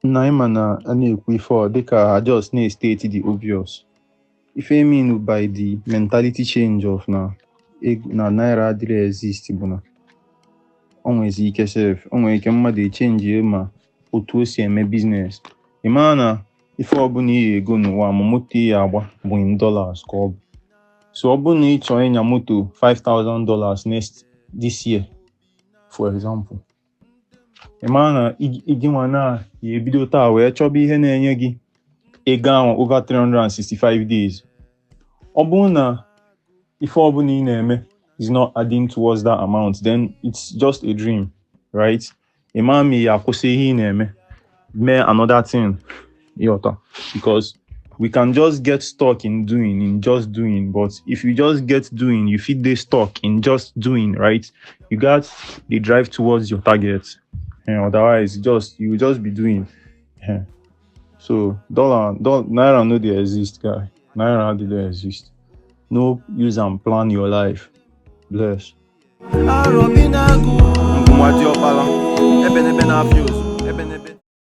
Na ịma na a na-ekwu ife ọ dịka a just na-state the obvious. Ife I mean by the mentality change of na ego na naira adịrị exist bụ na o nwezi ike sef, o nwere ike mmadụ echange ma otu o si eme business. Ị mara na ife ọbụla ị ego n'ụwa, ma moto ị agba bụ in dollars ka ọ bụ. So ọ bụrụ na ị chọrọ ịnya moto $5,000 next this year, for example, ị mara na ị nwa na ya ebido taa wee chọba ihe na-enye gị ego ahụ over 365 days. Ọ bụrụ na ife ọbụla ị na-eme is not adding towards that amount, then it's just a dream, right? Ị mara ma ị ya akwụsị ihe ị na-eme, mee another thing, ịghọta? Because we can just get stuck in doing, in just doing. But if you just get doing, you fit dey stuck in just doing, right? You got the drive towards your target. And otherwise, just you will just be doing. Yeah. So dollar, naira no dey exist, guy. Naira dey exist. No use and plan your life. Bless. Arọbinagụ. Nwa diọkpala ebenebe na-afịa ozu ebenebe.